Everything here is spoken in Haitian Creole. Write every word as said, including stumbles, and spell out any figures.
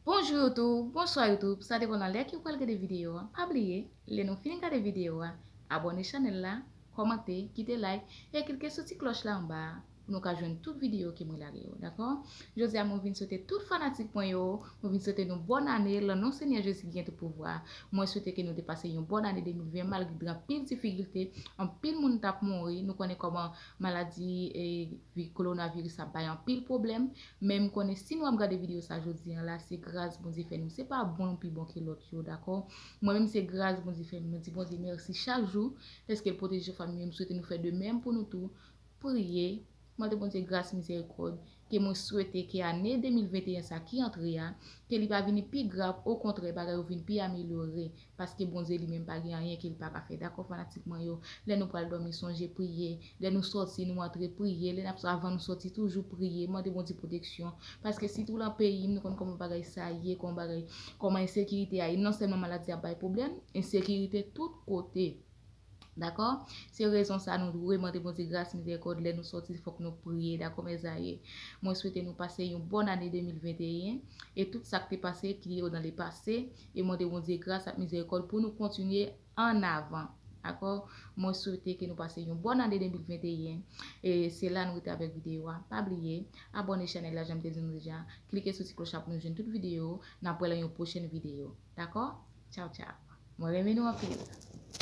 Bonjou YouTube, bonswa YouTube, sa depann nan lè ke w pral gade videyo a. Pa bliye, lè nou fin gade videyo a, abòne chanèl la, kòmante, kite like, e klike sou ti klòch la anba a pou nou ka jwenn tout videyo ke mwen lage yo, dakò? Jodi a mwen vin swete tout fanatik mwen yo, mwen vin swete nou bòn ane, lan non Senyè Jezi ki gen tout pouvwa. Mwen swete ke nou te pase yon bòn ane de mil ven malgre anpil difikilte, anpil moun t ap mouri, nou konnen kòman maladi e vi- kowonaviris ap bay anpil pwoblèm, men m konnen si nou ap gade videyo sa jodi an la, se gras Bondye fè nou. Se pa bon nou pi bon ke lòt yo, dakò? Mwen menm se gras Bondye fè m. Mwen di Bondye mèsi chak jou, dèske l pwoteje fanmi m. M swete nou fè de menm pou nou tou. Priye, mande Bondye gras, mizèrikòd, ke mwen swete ke ane de mil venteyen sa ki antre a, ke li pa vini pi grav, okontrè, bagay yo vin pi amelyore, paske Bondye li menm pa gen anyen ke li pa ka fè. Dakò, fanatik mwen yo, lè nou pral dòmi, sonje priye, lè nou sòti, nou antre, priye, lè n ap, avan nou sòti, toujou priye, mande Bondye pwoteksyon, paske sitou lan peyi m, nou konn kòman bagay sa ye, kòman bagay, kòman ensekirite a ye, non sèlman maladi ap bay pwoblèm, ensekirite tout kote. Dakò? Se rezon sa nou dwe mande Bondye gras, mizèrikòd, lè nou sòti, fòk nou priye, dakò, mèzaye? Mwen swete nou pase yon bòn ane de mil venteyen, e tout sa k te pase, kite yo nan lepase, e mande Bondye gras ak mizèrikòd pou nou kontinye an avan. Dakò? Mwen swete ke nou pase yon bòn ane de mil venteyen, e se la nou rete avèk videyo a. Pa bliye, abòne chanèl la, jan m te di nou deja, klike sou ti klòch la pou nou jwenn tout videyo, n ap wè lan yon pwochèn videyo. Dakò? Tchaw, tchaw. Mwen renmen nou anpil.